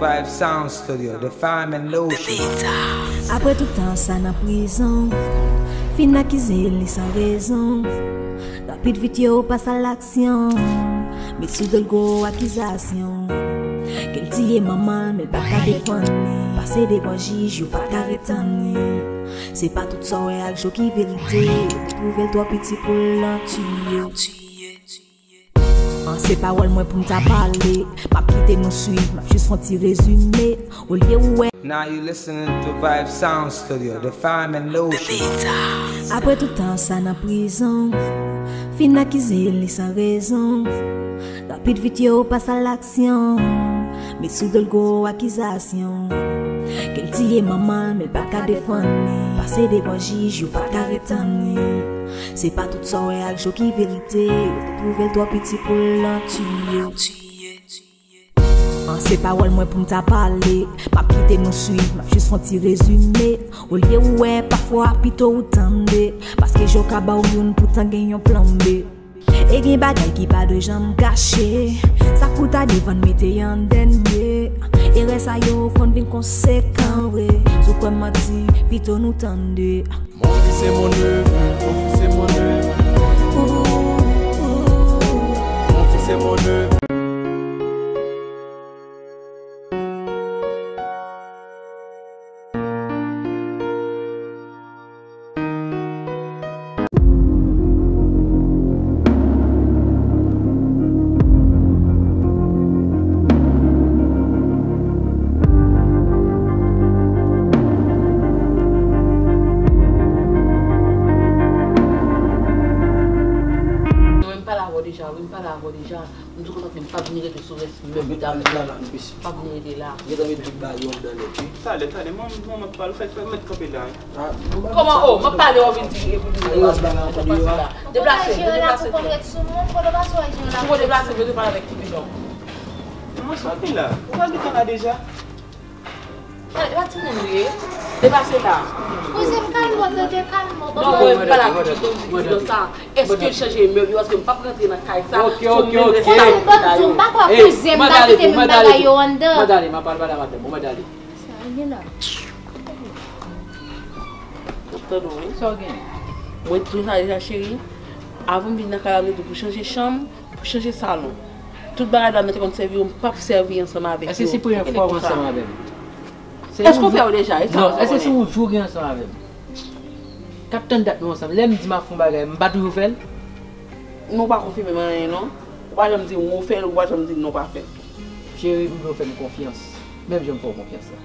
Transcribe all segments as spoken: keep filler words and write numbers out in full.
Vibe Sound Studio, the fine and lotion. Apre tout tan sa nan prizon, fin akize li san rezon. Rapid vit yo pas a laksyon, met sou do l gwo akizasyon. Ke l tiye manman l, men l pa ka defann li. Pase devan jij, yo pa ka retann li. Se pa tout sa w wè ak je w ki verite. Ou twouve l twò piti pou l nan tiye. An, se pawòl mwen pou m ta pale. M ap kite nou swiv, m ap jis fè yon ti rezime. Olye ou wè. Now you listening to Vibe Sound Studio, the fine and lotion. Apre tout tan sa nan prizon, fin akize li san rezon. Rapid vit yo pas a laksyon, met sou do l gwo akizasyon. Ke l tiye manman l, men l pa ka defann li. Pase devan jij, yo pa ka retann li. Se pa tout sa w wè ak je w ki verite. Ou twouve l twò piti pou l nan tiye. An, se pawòl mwen pou m ta pale. M ap kite nou swiv, m ap jis fè yon ti rezime. Olye ou wè, pafwa pito ou tande. Paske je w ka ba w youn, poutan gen yon plan B. E gen bagay ki pa dwe janm kache. Sa k pou ta devan n mete an dènye. Erè sa yo konn vin konsekan vre. Si w kwè m manti, pito nou tande. Mon fils est mon neveu, mon fils est mon neveu. Mon fils est mon neveu. Mwen, m pale avè w deja, wi, m pale avè w deja. M di w konsa, m p ap vin rete sou rès mèb yo ta met la, la, m pesi. M p ap vin rete la. Gentan met tout bagay yo anndan nèt, wi. Talè, talè, mwen, mwen, m ap pale, fè, fè, mèt kanpe la, wi. Ah, kòman, oh, m ap pale, w ap vin di, epi di, deplase, deplase, deplase. Deplase, deplase. Ou deplase, mwen te pale avèk Kipidon. Mwen soti la. Ou pa gentan la deja? E pa timoun li ye. Deplase la. Kouzen, kalme w, tande, kalme w. Non, mwen pa la ki di konn di konsa. Èske l chanje mèb yo? Paske m p ap rantre nan kay sa. Ok, ok, ok. Kouzen, ban m di w, m pa kwè kouzen m ta kite m bagay yo anndan. Madale, m ap al pale a madanm ou, madale. Sa gen la. Tande w, wi. Sa w gen? Mwen di w sa deja, cheri. Avan m vin nan kay la, m te di w pou chanje chanm. Pou chanje salon. Tout bagay la mwen te konn sèvi yo, m p ap sèvi ansanm avèk yo. Èske se premye fwa w ansanm avè m? Èske w fè yo deja? Non, èske se yon jou w gen ansanm avè m? K ap tann dat nou ansanm. Lè m di m ap fè yon bagay, m pa toujou fè l? Non, w pa konfime m anyen, non. Ou pa janm di m ou fè l, ou pa janm di m non, w pa fè l. Cheri, m vle w fè m konfyans. Menm jan m fè w konfyans la.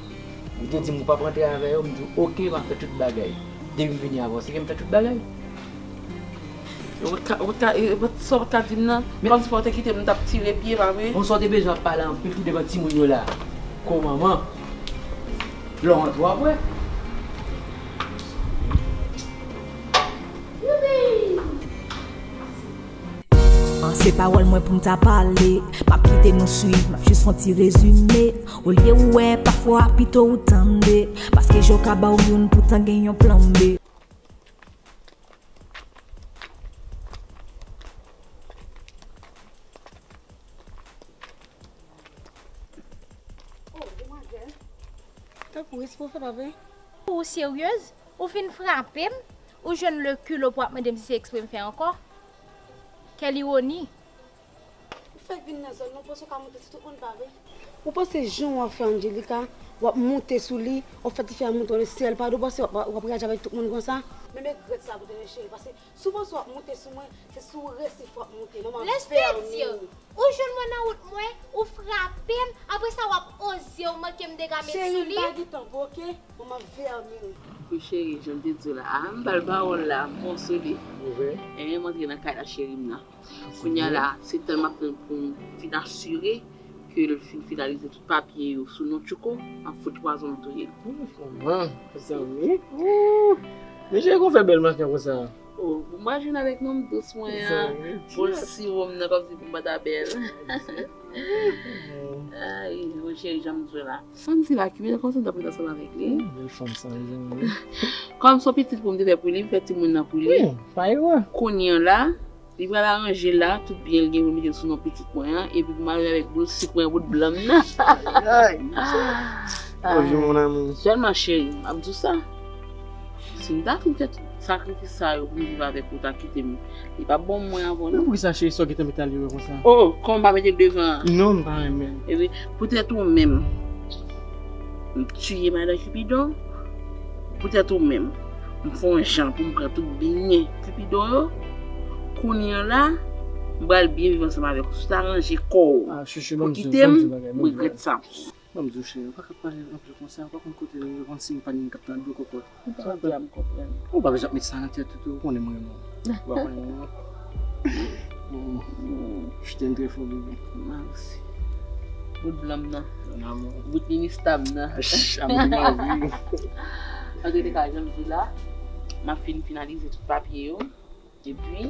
Ou te di m ou p ap rantre avè yo, m di w, oke, m ap fè tout bagay. Depi m vini avè w, se ke m fè tout bagay. Ou ka, ou ka, e, sa w ka di m nan? Kòmsi fò w te kite m, m t ap tire pye, pa vre? Bon, sa w te bezwen ap pale anpil tou devan timoun yo la. Ko manman. Lè w antre w ap wè. Se pawòl mwen pou m ta pale. M ap kite nou swiv, m ap jis fè yon ti rezime. Olye ou wè, pafwa pito ou tande. Paske je w ka ba w youn, poutan gen yon plan B. Oh, demwazèl. Tankou, respè w fè pa vre? Ou seryez? Ou fin frape m? Ou jwenn le kilo pou w ap mande m si se ekspre m fè ankò? Quelle ironie! Ou fèk vin nan zòn nan, ou panse w ka monte sou tout moun, pa vre? Ou panse jan w ap fè Angelica, w ap monte sou li, w ap fè tifi a monte w le syèl, padon, ou panse w ap, w ap reyaji avèk tout moun konsa? Men regrèt sa pou tande, cheri, paske si w panse w ap monte sou mwen, se sou resif w ap monte. Manman, Lespè Di! Ou jwenn mwen nan wout mwen, ou frape m, apre sa w ap oze w manke m dega met sou li. Cheri, m pa gen tan pou, oke? Manman, vermine. Wi, cheri, jan m te di w la, a, m ba l pawòl la, m pran sou li. Ouvè. Ebyen, m antre nan kay la, cheri m nan. Kounye a la, se tan m ap tann pou m fin asire ke l fin finalize tout papye yo sou non Tchouko, m ap fout pwazon m touye l. Wi, manman, zanmi. Wi. Men cheri, kon fè bèl manken konsa. Oh, bon, m pa jwenn avèk nonm dous mwen an. Bon, siwo m nan kòmsi pou m pa ta bèl. Ay, mon cheri, jan m di w la. Fanm sila ki mete konsantre pou ansanm avèk li. Bèl fanm sa, mezanmi. Kòm son pitit pou m te fè pou li, m fè timoun nan pou li. Wi, pa erè. Kounye a la, Li pral aranje la, tout byen l gen pou l mete l sou non pitit mwen an, epi pou m al avèk boul sik mwen, bout blan m nan. Ay, ay. Bonjou, mon amour. Sèlman, cheri, m ap di w sa. Si m ta fin fè tout sakrifis sa yo pou m viv avèk ou, ou ta kite m. Li p ap bon mwen avè w, non. Men poukisa, cheri, sa w gentan mete al yo konsa? Oh, kòman m pa mete l devan an? Non, m pa renmen. Epi, poutèt ou menm, m tiye madan Cupidon. Poutèt ou menm, m fè yon jan pou m pran tout byen Cupidon yo. Kounye a la, m pral byen viv ansanm avèk ou. Si w ta ranje kò w pou kite m, m regrèt sa. Ban m di w, cheri, ou pa ka pale anpil konsa, ou pa konn kote l ye, ou pa konn si m pa gen k ap tande w, kokot. Ou pa konprann. Ou pa bezwen ap met sa nan tèt ou tou, ou konnen mwen renmen w. Ou pa konnen mwen renmen w. Je t'aime très fort, bébé. Mèsi. Bout blan m nan. Mon amour. Bout minista m nan. Ach, amour de ma vie. An tou ka, jan m di la, m ap fin finalize tout papye yo. Epi,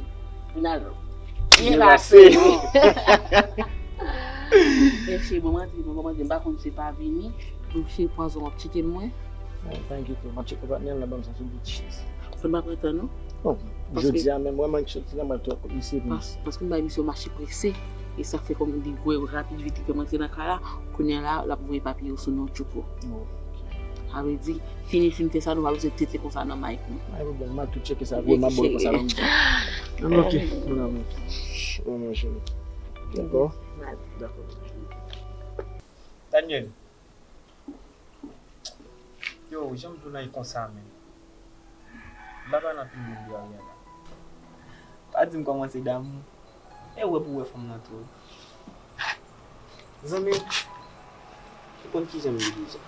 pou n al byen pase. Men cheri, bon, mwen di, bon, mwen di, m pa konn se pa vini. Bon, cheri, pwazon w ap tcheke mwen. Thank you too. M ap tcheke patnè m nan, ban m sa sou bout chèz. Fè m pa pran tan, non. Bon, jodi a menm, vrèman, ki soti nan mwen twòp, misye vin. Paske m bay misye yon mache prese. E sa fè kòm li wè rapid vit, li fè m antre nan kay la. Kounye a la, l ap voye papye yo sou non Tchouko. Sa vle di, fini fin fè sa, nou pa bezwen tete konsa nan mic nou. Pa gen pwoblèm, m ap tou tcheke sa, m ap ba w konsa nan mitan. Ok, mon amour. Mon amour chéri. Dakò? Dakò. Daniel. Yo, jan m di w la e konsa menm. M pa pale anpil moun de Ariana. Pa di m kòmanse damou. E wè pou wè fanm nan tou. Zanmi m, ou konn kijan m ye deja.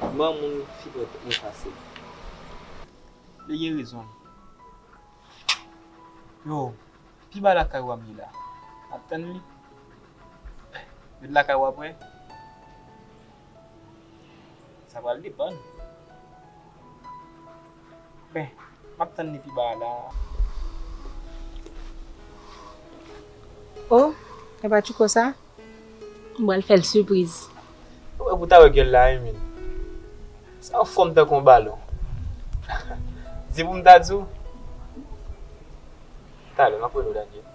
M pa moun fi pran tèt mwen fasil. Li gen rezon. Yo, pi ba lakay w a m ye la. M ap tann li. Yo di lakay w a prè. Sa pral depann. Ben, m ap tann li pi ba a la. Oh, e pa Tchouko sa? M pral fè l sipriz. Ou wè pou ta wè gèl la, wi, men. Sa anfòm tankou yon balon. Di pou m ta di w. Talè, m ap rele w, Daniel.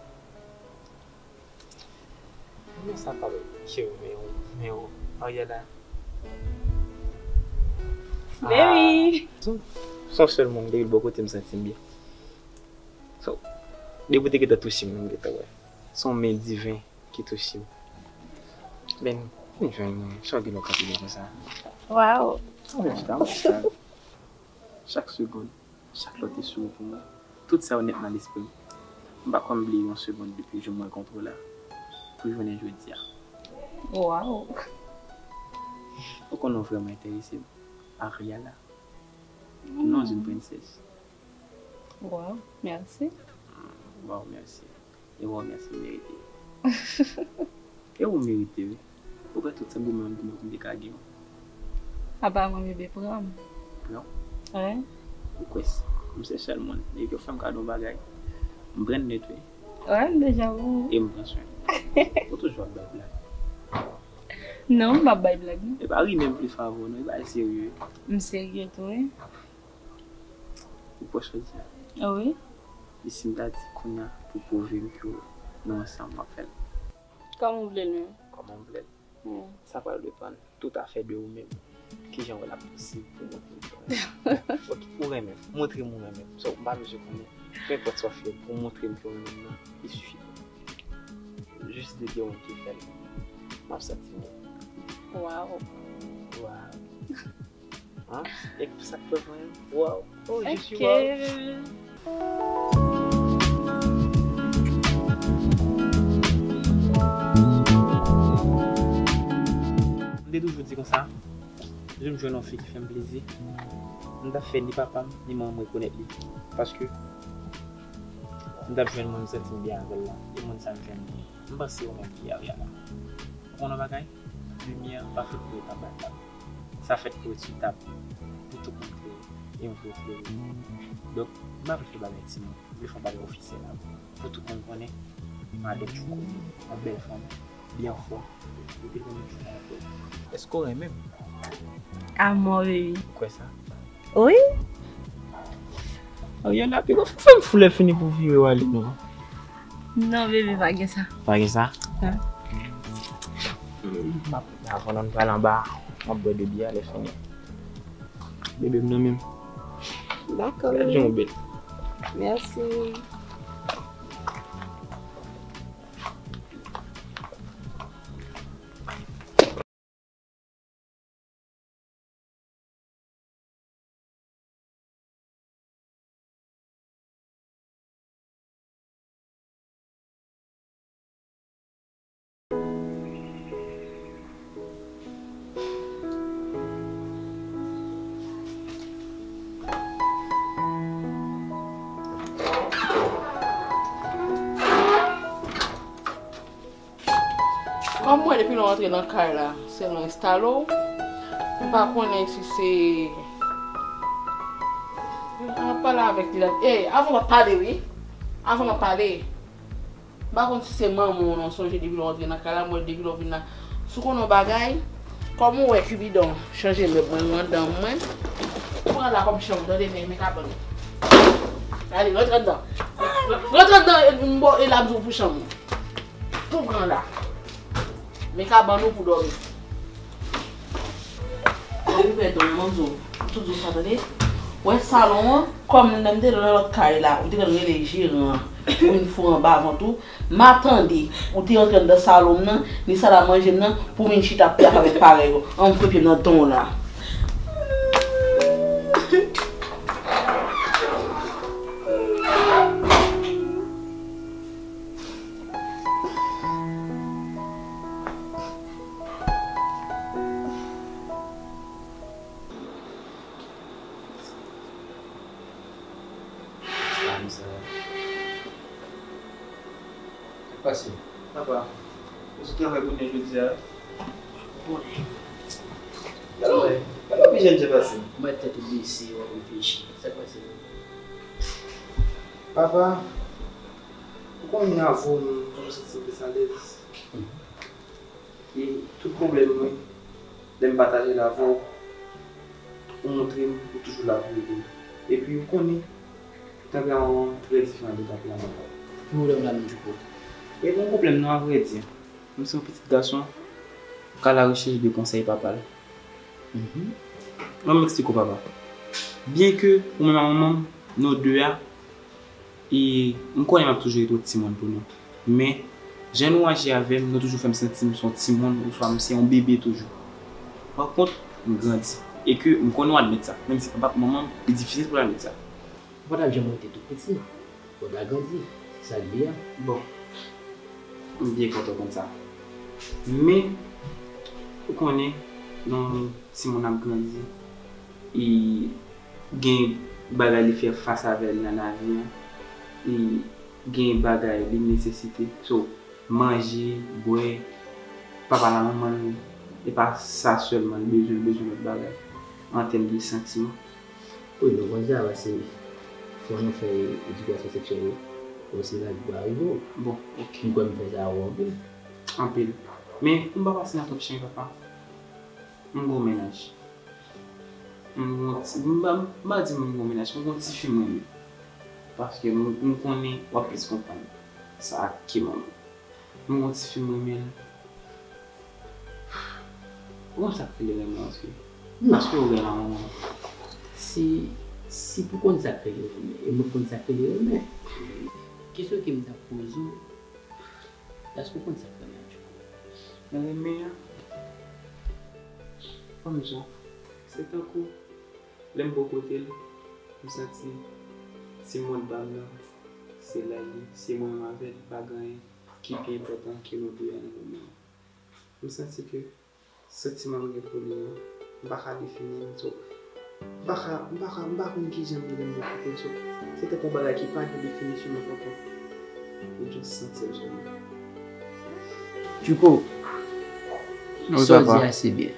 Men sa pa bèl. Cheri, men ou, men ou. Ariana. Baby! Se yon sèl moun, depi l bò kote m santi m byen. So, depi w te gentan touche m, m gentan wè. Se yon men diven ki touche m. Ben, vin jwenn mwen, sa w gen lè w kanpe byen konsa? Waw! Sa w gen chita, mwen chita. Chak segonn, chak lè w te souri pou mwen, tout sa yo nèt nan lespri m. M pa konn bliye yon segonn depi jou m rankontre w la pou jounen jodi a. Waw! Ou konnen w vrèman enterese m, Ariana. Non, d'une princesse. Waw, mèsi. Waw, mèsi. E waw, mèsi, m merite. E ou merite, wi. Ou wè tout sa goumen an goumen pou m te ka gen w. Apa mwen bebe pran m. Pran w? Wi. Ou kwè s-, m se sèl moun. Depi yo fè m kado yon bagay, m pran nèt, wi. Wi, m deja wè w. E m pran swen. Ou toujou ap bay blag. Non, m p ap bay blag, non. E pa ri menm plis avè w, non. E pa serye. M serye tou, wi. Ou pwòch jodi a? Wi. E si m ta di kounye a pou pwouve m ke nou ansanm, w ap fè l? Kòman w vle l menm? Kòman m vle l? Wi. Sa pral depann toutafè de ou menm. Kijan w wè l ap posib pou w montre m ke w renmen m? Ok, ou renmen m. Montre m ou renmen m. So, m pa bezwen konnen. Penenpòt sa w fè pou w montre m ke w renmen m nan, li sifi pou mwen. Jis de gen w ki fè l, m ap santi m byen. Waw. Waw. Hein? E sa k fè mwen? Waw. Oh, je suis waw. M te toujou di konsa, jou m jwenn yon fi ki fè m plezi, m t ap fè ni papa m, ni manman m rekonèt li. Paske m t ap jwenn moun m santi m byen avè l la, e moun sa m jwenn li. M panse ou menm tou, Ariana. Ou konn yon bagay? Limyè pa fèt pou ret anba tab. Sa fèt pou ret sou tab, pou tout moun klere. E m vle w klere. Donk, m pa vle fè bagay timoun. M vle fè yon bagay ofisyèl avè w. Pou tout moun konnen, madan Tchouko, yon bèl fanm, byen fò, epi l renmen Tchouko anpil. Èske w renmen m? Amò, baby. Ou kwè sa? Wi. Ariana, piko fè m fou lè fini pou vire w ale, non. Non, bebe, pa gen sa. Pa gen sa? Non. M ap, avan nou pral anba, m ap bwè de byè, lè fini. Bebe m nan menm. Dakò. Gad jan w bèl. Mèsi. Kòm mwen depi lè w antre nan kay la, se lè w enstale w, m pa konnen si se, m ap pale avèk li la. Ey, avan m ap pale wi. Avan m ap pale. M pa konn si se manman w non, sonje depi lè w antre nan kay la, mwen depi lè w vin la. Si w konnen yon bagay, kòm ou wè Cupidon chanje mèb mwen, randan mwen, ou pran la kòm chanm ou, tande, men, men kabann ou. Ale, rantre anndan. Rantre anndan, e, m ba w, e la m di w pou chanm ou. Tou pran la. Men kabann ou pou dòmi. Ou vin fè don nan manzo. Tout zo sa, tande. Wè salon an, kòm lè m te nan lòt kay la, ou te konn rele jeran an pou vin foure anba vant ou. M a tande, ou te rantre anndan salon m nan, ni sal a manje m nan, pou vin chita ap pale avèk parèy ou. An m fwe pye m nan don w la. Sa m sa. Sa k pase? Papa, ou sot travay kounye a jodi a? Ou konnen. Gade w, gade w pi jèn jan pase. Ou mèt tèt ou bese, w ap reflechi. Sa k pase? Papa, ou konnen avè w, m toujou santi m plis alèz. E tout pwoblèm mwen, lè m pataje l avè w, ou montre m ou toujou la pou ede m. Epi ou konnen, tanperaman w trè diferan de tanperaman pa m. Ki pwoblèm w la menm, Djouko? E pa yon pwoblèm non, avrèdi. M se yon pitit gason k alarechèch de konsèy papa l. Mhm. An m eksplike w, papa. Byenke ou menm ak manman m, nou de a, e m konnen m ap toujou rete yon timoun pou nou. Men, jan nou aji avè m, nou toujou fè m santi m se yon timoun, oswa m se yon bebe toujou. Pa kont, m grandi. E ke m konnen w admèt sa. Menm si papa ak manman m, li difisil pou l admèt sa. Ou pa t ap janm rete tou piti. Fò w ta grandi. Se sa k di a. Bon. M byen kontan konn sa. Men, ou konnen, lè yon timoun ap grandi, e gen bagay li fè fas avè l nan lavi a, e gen bagay li nesesite. So, manje, bwè, papa l ak manman l, e pa sa sèlman l bezwen, l bezwen lòt bagay an tèm de santiman. Wi, nou konn sa, paske fò nou fè edikasyon seksyèl yo, pou se sa ki pou arive w. Bon, ok. M kwè m fè sa avè w anpil. Anpil. Men, m pa pase nan twòp chen, papa. M gon mennaj. M gon ti, m pa, m pa di m gon mennaj, m gon tifi m renmen. Paske m, m konnen w ap plis konprann sa ke manman. M gon tifi m renmen l. Ou konn sa k rele renmen, anfin? Non. Paske ou gen la manman. Si, si pou konn sa k rele renmen, e mwen konn sa k rele renmen. Kesyon ke m t ap poze w, èske ou konn sa k renmen an, Djouko? Renmen an? Ban m di w, se tankou lè m bò kote l, m santi ti mond pa m nan, se la l ye, se mwen menm avè l, pa gen anyen ki pi enpòtan ke nou de a nan moman an. M santi ke santiman m gen pou li an, m pa ka defini l, so, m pa ka, m pa ka, m pa konn kijan m vle m defini l, so, se tankou yon bagay ki pa gen definisyon, men tonton, ou just santi l sèlman. Djouko, sa w di a se byen.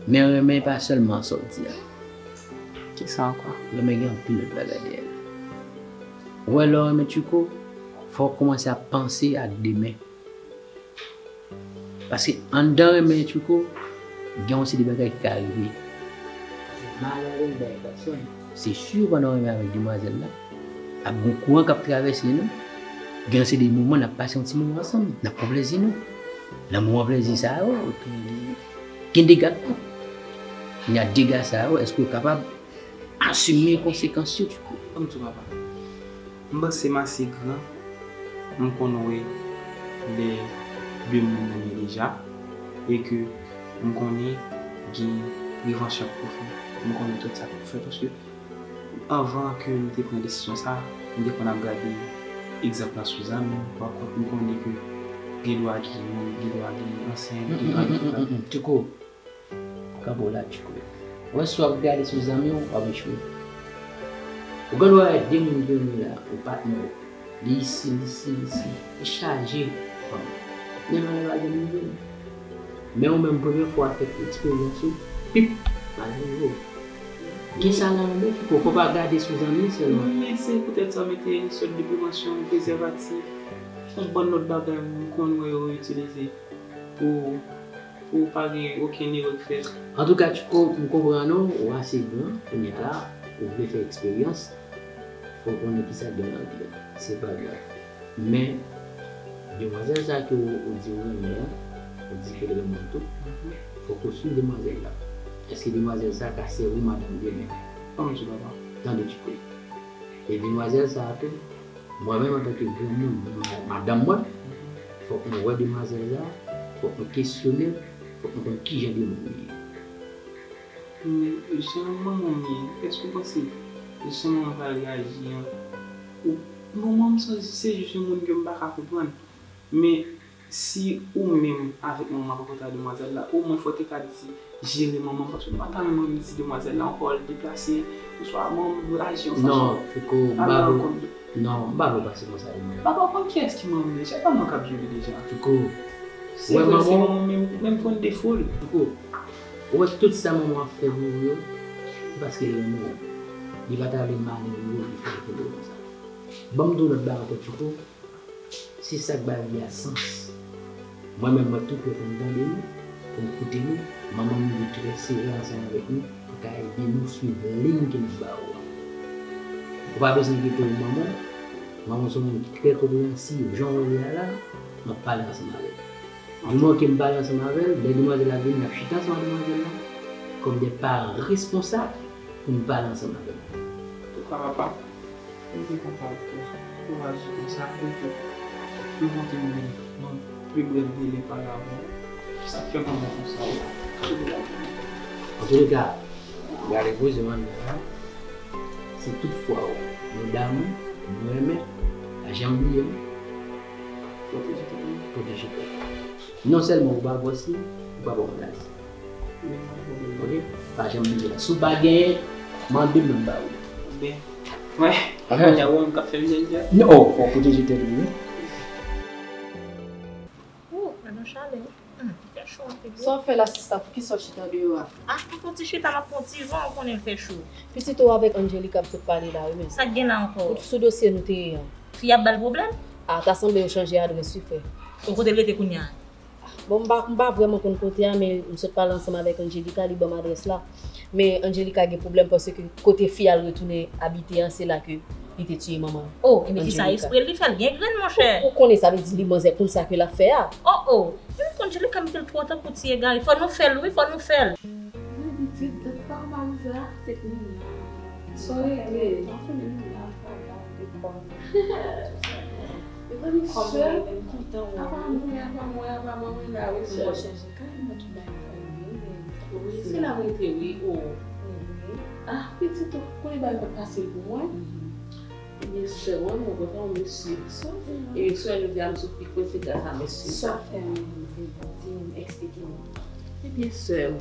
Men renmen pa sèlman sa w di a. Kisa ankò? Renmen gen anpil lòt bagay dèyè l. Ou wè, lè w renmen Djouko, fò w kòmanse ap panse ak demen. Paske anndan renmen Djouko, gen yon seri de bagay ki ka rive. Malè vin bay gason. Se si pandan w renmen avèk demwazèl la, ap gen yon kouran k ap travèse nou. Gen yon seri de moman n ap pase yon ti moman ansanm, n ap pran plezi nou. Nan moman plezi sa yo, gen dega tou. Kounye a dega sa yo, èske w kapab asime konsekans yo, Tchouko? Kòm tou papa. M panse m ase gran, m konn wè lè de moun renmen deja, e ke m konnen gen revansyon pou fè. M konnen tout sa pou fè, paske anvan ke m te pran desizyon sa, m te konn ap gade egzanp lan sou zanmi m, pa kont m konnen ke gen dwa gen moun, gen dwa gen ansyen, gen dwa gen... Tchouko, kanpe w la, Tchouko. Ou wè, si w ap gade sou zanmi w, w ap echwe. Ou gen dwa wè de moun ki renmen la, ou patnè w. Li isi, li isi, li isi. Li chaje fanm. Men malè pa janm rive l. Men ou menm, premye fwa w ap fè eksperyans ou, pip, malè rive w. Gen sa nan men, Tchouko, fò w pa gade sou zanmi sèlman. Men se poutèt sa w mete sòt de pwomasyon, prezèvatif, yon bann lòt bagay m konn wè yo itilize pou, pou pa gen okenn erè k fèt. Antouka, Tchouko, m konprann ou, ou ase gran kounye a la, ou vle fè eksperyans, fò w konnen kisa k gen nan vi a. Se pa grav. Men, demwazèl sa ke w, ou di ou renmen an, ou di ke l renmen w tou, fòk ou swiv demwazèl la. Èske demwazèl sa ka sèvi w madanm demen? Kòman se papa? Tande, Tchouko. E demwazèl sa tou, mwen menm, antanke granmoun, ma-, madanm mwen, fòk mwen wè demwazèl la, fòk mwen kesyone l, fòk mwen konn ki jan de moun li ye. Men, jan manman m ye, èske w panse jan manman m pral reyaji an, ou, manman m se, se jis yon moun ke m pa ka konprann. Men, si ou menm avèk manman w ap rankontre ak demwazèl la, omwen fò w te ka di, jere manman m, paske m pa ta renmen di demwazèl la ankò, l deplase, oswa manman m reyaji yon fason. Non, Tchouko, m pa vle, non, m pa vle w pase konsa, Emmanuel. Papa, w konn kiyès ki manman m ye? Se pa mwen k ap jere deja. Tchouko, se vre, se manman w, men m konn defo l. Tchouko, ou wè tout sa manman w ap fè pou ou yo, se paske l renmen w. Li pa ta vle malè w, li fè l kenbe w konsa. Ban m di w lòt bagay ankò, Tchouko. Se sa k bay vi a sans. Mwen menm, mwen tou prè pou m tande nou, pou m koute nou. Manman m vin trè sere ansanm avèk nou pou ka ede nou swiv liy ke n ap ba ou an. Ou pa bezwen enkyete w, manman. Manman w se yon moun ki trè konpreyansiv. Jan w wè l la, m ap pale ansanm avè l. Di moman ke m pale ansanm avè l, lè demwazèl la vini, n ap chita ansanm ak demwazèl la, kòm de paran responsab, pou n pale ansanm avè l. Antouka, papa, m te kontan pou ou aji konsa, e ke nou monte nou nan pi brèf delè pa la avè w. Sa k fè manman konsa, wi. Antouka, m prale poze manman la. Si tout fwa w, nou damou, nou renmen, pa janm bliye m. Pwoteje tèt ou. Pwoteje tèt ou. Non sèlman ou pa gwòs li, ou pa bon bagay. Ok? Pa janm bliye la. Si w pa genyen, mande m, m ba ou. Byen. Wè. Kounye a ou menm k ap fè m jèn jèn. Non, fò w pwoteje tèt ou, wi. Ou, gade yon chalè. Hmm, fè cho anpil, wi. Sa w fè la, sista? Poukisa w chita deyò a? Ah, m fè yon ti chita, m ap pran ti van, ou konnen l fè cho. Pitit ou avèk Angelica m sot pale la, wi, men. Sa k gen la ankò? Ou sou dosye nou te ye an. Fi ap ba l pwoblèm? Ah, ta sanble yo chanje adrès, wi, frè. Bon, kote l rete kounye a? Bon, m pa, m pa vrèman konn kote a, men m sot pale ansanm avèk Angelica, li ban m adrès la. Men Angelica gen pwoblèm paske kote fi a l retounen abite a, se la ke li te tiye manman Angelica. Oh, ebyen si sa espre li fè l gen grenn, monchè. Ou, ou konnen sa vle di li manzè konn sa ke l ap fè a. Oh, oh. Wi, m konn Angelica, m te l twò tankou ti egare. Fò nou fè l, wi, fò nou fè l. Wi, pitit, tèt pa mal sa. Tèt nou la. Sa w regle? Nan fè nou la, pa la, te kòm. Mezanmi, sè, apa mwen, apa mwen, apa manman la, wi, sè. Mwen chèche kay mwen, tout bagay fè byen, men wi, se la m rete, wi, o. Ah, pitit, ou konnen bagay pa fasil pou mwen. Ebyen, sè mwen, mwen kontan, mèsi. Ebyen, sè, jodi a, m sou pik mwen, se gras a mèsi. Sa fè menm, di m, eksplike m. Ebyen, sè m,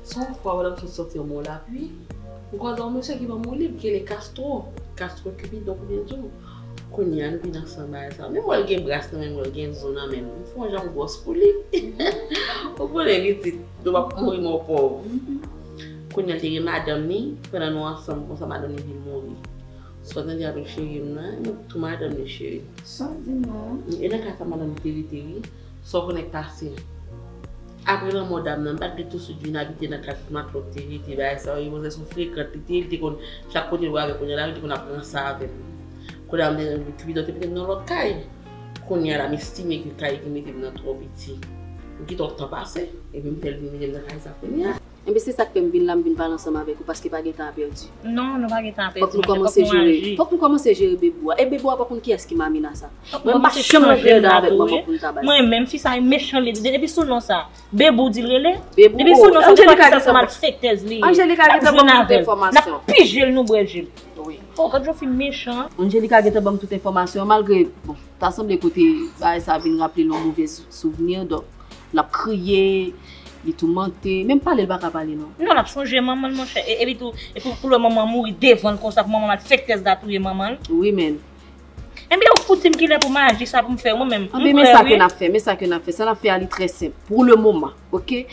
se yon fwa, pandan m sot sòti anba yon lapli, m kwaze yon mesye ki ban m yon liv, ki rele Castro. Castro Cupidon, pou byen di w. Kounye a, nou vin ansanm bagay sa. Menm wè l gen bras nan men l, wè l gen zo nan men l. M fè yon jan m gwòs pou li. Ou konnen pitit, nou p ap mouri mò pòv. Kounye a, l te gen madanm li, pandan nou ansanm, konsa madanm li vin mouri. Sa w tande avèk cheri m nan, e mwen tou madanm li cheri. Sa w di m nan? E nan ka sa madanm li te rete wi. Sa w konnen k pase? Apre lanmò dam nan, m pa t vle touswit vin abite nan kay kot matlòt te rete, bagay sa yo, e manzè se yon frekant li te ye, li te konn, chak kote l wè avèk kounye a la, li te konn ap ranse avè m. Kounye a m te, Cupidon te mete m nan lòt kay. Kounye a la, m estime ke kay ki mete m nan twò piti. M kite yon tan pase, epi m fè l vin mete m nan kay sa kounye a. Enben, se sa k fè m vin la, m vin pale ansanm avèk ou, paske pa gen tan a pèdi. Non, nou pa gen tan a pèdi, monchè. Fòk nou kòmanse jere, fòk nou kòmanse jere Bebou a. E Bebou a pa konn kiyès ki Mamina sa. Mwen, m pa janm rantre anndan avèk manman pou n ta bay. Mwen menm, fi sa e mechan, li di, depi sou non sa, Bebou di l rele. Bebou, depi sou non sa, Angelica gentan, malfektèz li ye. Angelica gentan ban m tout enfòmasyon. N ap pije l, nou bwè ji l. Wi. Oh, gad jan fi mechan. Angelica gentan ban m tout enfòmasyon, malgre, bon, ta sanble kote bagay sa vin raple l yon movèz souvni, donk, l ap kriye, li toumante, menm pale l pa ka pale non. Non, l ap sonje manman l, monchè. E, epi tou, e pou, pou lè manman mouri devan l konsa, pou manman malfektèz la touye manman l. Wi, men. Ebyen, ou fout di m kilè pou m aji, sa pou m fè, mwen menm. Anben, men sa ke n ap fè, men sa ke n ap fè. Sa n ap fè a, li trè senp, pou le moman, oke?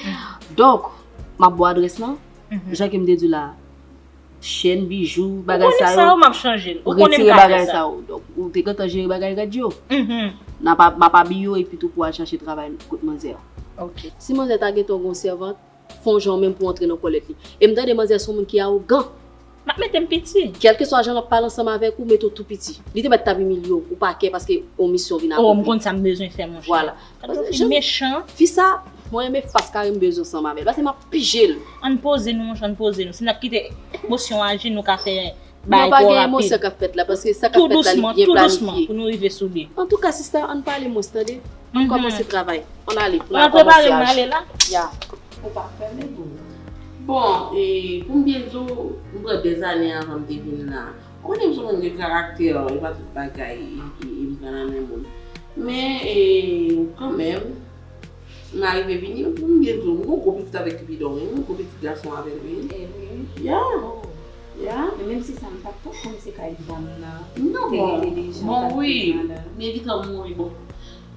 Donk, m ap ba w adrès lan, jan ke m te di w la, chèn, bijou, bagay sa yo, ou konnen sa yo, m ap chanje l. Ou konnen m ka fè sa. Retire bagay sa yo. Donk, ou te gentan jere bagay rèd yo. N ap, m ap abiye w epi tou pou w al chache travay kot manzè a. Oke. Si manzè ta gentan gon sèvant, fè yon jan menm pou antre nan kòlèt li. E m tande manzè se yon moun ki awogan. M ap mete m piti. Kèlkeswa jan l ap pale ansanm avèk ou, mete w tou piti. Li te mèt t ap imilye w, ou pa kè paske yon misyon vin akonpli. Oh, m konn sa m bezwen fè, monchè. Vwala. Gad yon fi mechan. Fi sa, mwen renmen fas kare m bezwen ansanm avè l. Paske m ap pije l. Ann poze nou, monchè, ann poze nou. Si n ap kite emosyon aji, nou ka fè bagay twò rapid. Non, pa gen emosyon k ap fèt la, paske sa k ap fèt la, li byen planifye. Tou dousman, tou dousman, pou nou rive sou li. Antouka, sista, ann pale mwens, tande? Ann kòmanse travay. Ann ale, pou n al kòmanse aji. Ou pa fèmen pou mwen. Bon, e, pou m byen di w, m pran dèzane avan m te vin la. Ou konnen m se yon moun gen karaktè, e pa tout bagay, e, e, e m pran nan men moun. Men, e, kanmenm, m arive vini, pou m byen di w, m gon gwo pitit avèk Cupidon, wi, m gon gwo pitit gason avè l, wi. E vre? Ya. Oh. Ya. Men menm si sa, m pa t konn se kay dam nan. Non, bon, bon, wi, men li t ap mouri, bon.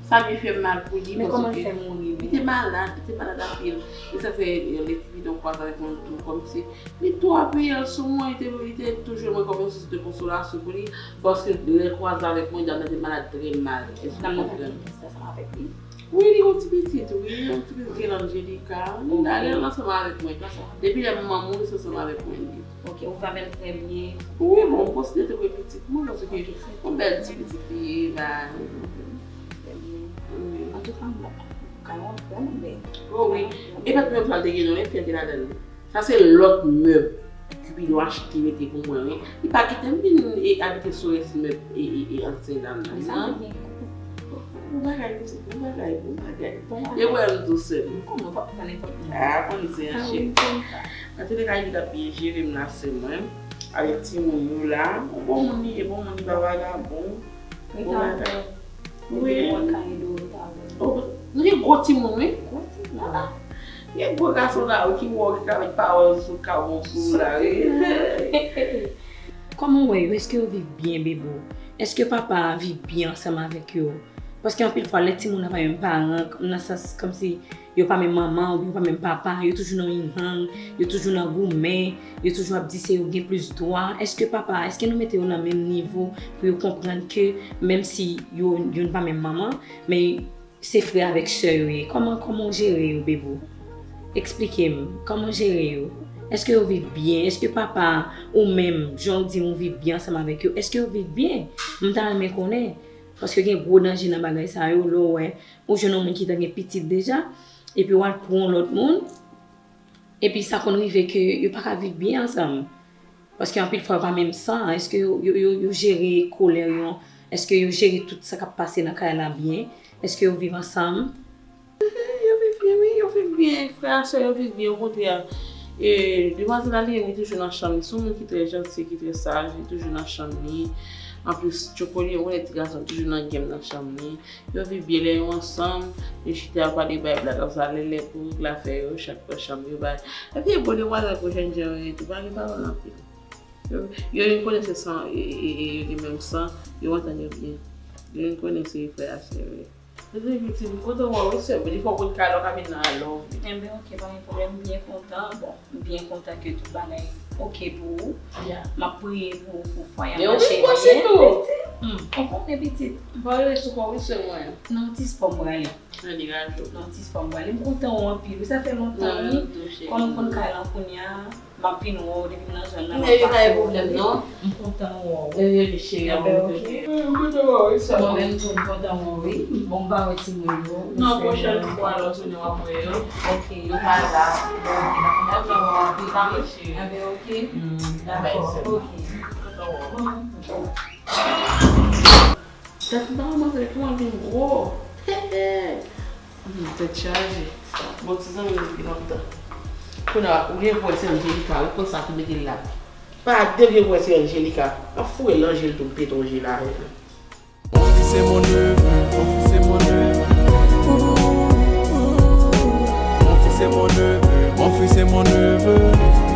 Sa vin fè m mal pou li, paske li te malad, li te malad anpil. E sa fè, e, lè Cupidon kwaze avèk mwen tou, kòmsi li tou apiye l sou mwen, li te, li te tou jwe mwen kòm yon sous de konsolasyon pou li, paske lè l kwaze avèk mwen, dam nan te malad trè mal. Èske w konprann? Dam nan pa gen kès ansanm avèk li? Wi, li gon ti pitit, wi, yon ti pitit ki rele Angelica. Li la, li ansanm avèk mwen. Depi lè manman mouri, se ansanm avèk mwen li ye. Ok, ou va avè l trè byen. Wi, bon, m konsidere l tankou pitit mwen, paske yon bèl ti pitit li ye, ba. Trè byen. Wi. Antouka, m, kay ou an vrèman bèl. Oh, wi. E pa t menm sa l te gen non, e fyète ladan l. Sa se lòt mèb Cupidon achte mete pou mwen, wi. Li pa kite m vin e abite sou rès mèb e, e, e ansyen dam nan, non. Bon bagay, pitit, bon bagay, bon bagay. Bon bagay. Yo wè m dous sè m. Ou konnen w p ap pran nenpòt moun. Ah, konn se an cheri. Antouleka, li t ap byen jere m la, sè mwen. Avèk timoun yo la. Yon bon moun li ye, bon moun li, pa vagabon. Bon bagay. Wi. Li gen gwo timoun, wi. Gwo timoun. Ah, ah. Gen gwo gason la, wi, ki wè w, ki ka met pawòl sou kabon sou w la, wi. Kòman w wè yo? Èske yo viv byen, Bebou? Èske papa a viv byen ansanm avèk yo? Paske anpil fwa, lè timoun nan pa menm paran, nan sans kòmsi yo pa menm manman oubyen yo pa menm papa, yo toujou nan yin-yang, yo toujou nan goumen, yo toujou ap di se yo gen plis dwa. Èske papa, èske nou mete yo nan menm nivo pou yo konprann ke menm si yo, youn pa menm manman, men se frè avèk sè yo ye? Kòman, kòman w jere yo, Bebou? Eksplike m, kòman w jere yo? Èske yo viv byen? Èske papa ou menm, jan w di w viv byen ansanm avèk yo, èske yo viv byen? M ta renmen konnen. Paske gen gwo danje nan bagay sa yo, lè w wè, ou jwenn yon moun ki ta gen pitit deja, epi w al pran yon lòt moun, epi sa konn rive ke yo pa ka viv byen ansanm. Paske anpil fwa yo pa menm san. Èske yo, yo, yo, yo jere kolè yo? Èske yo jere tout sa k ap pase nan kay la byen? Èske yo viv ansanm? Yo viv byen, wi, yo viv byen. Frè a sè yo viv byen, okontrè. E, demwazèl Aline, li toujou nan chanm li. Se yon moun ki trè janti, ki trè saj, li toujou nan chanm li. Anplis, Tchokoli, yon nèg ti gason, toujou nan game nan chanm li. Yo viv byen lè yo ansanm, yo chita, yo pale, bay blag, ap sa lè, lè pou regle afè yo, chak pran chanm yo, bay. Epi, bon, demwazèl pwochèn jan yo ye tou, pa gen pawòl anpil. Yo, yo vin konnen se san, e, e, e, yo gen menm san, yo antann yo byen. Yo vin konnen se frè a sè yo ye. Mwen te viktim, m kontan wè w, sè m. Defwa w konn ka lè w ka vin nan I love you. Enben, ok, pa gen pwoblèm, m byen kontan. Bon, m byen kontan ke tout bagay ok pou ou. Ya. M ap priye pou, pou fwaye a mache byen. Men ou vin gwòs tou. Hmm, ou konnen pitit. M pa rele sou kò w wi, sè mwen. Nan ti spò m prale. Nan degaje w. Nan ti spò m prale. M kontan w anpil wi, sa fè lontan wi. Kòm m konn kay lan kounye a. M ap vin wè w depi m nan zòn nan. Men yo pa gen pwoblèm, non. M kontan wè w. Wi, cheri, mwen kontan wè w tou. Mwen menm tou, m kontan wè w, wi. Bon, m pa wè timoun yo. Non, pwochèn fwa, lè w tounen, w ap wè yo. Ok, yo pa la. Bon, ok, dakò, dakò. Dakò, cheri. Anben, ok. Dakò, ok. Kontan wè w. Tèt m pa kòmanse kòman vin gwo. He, he. Hmm, tèt chaje. Bon, ti zanmi m depi lontan. Kounye a, ou gen pou wè se Angelica, ou konn sa ki mete l la. Pa de gen pou wè se Angelica. M ap foure l nan je l tou, m pete yon je l avè l. Mon fils est mon neveu, mon fils est mon neveu. Mon fils est mon neveu, mon fils est mon neveu.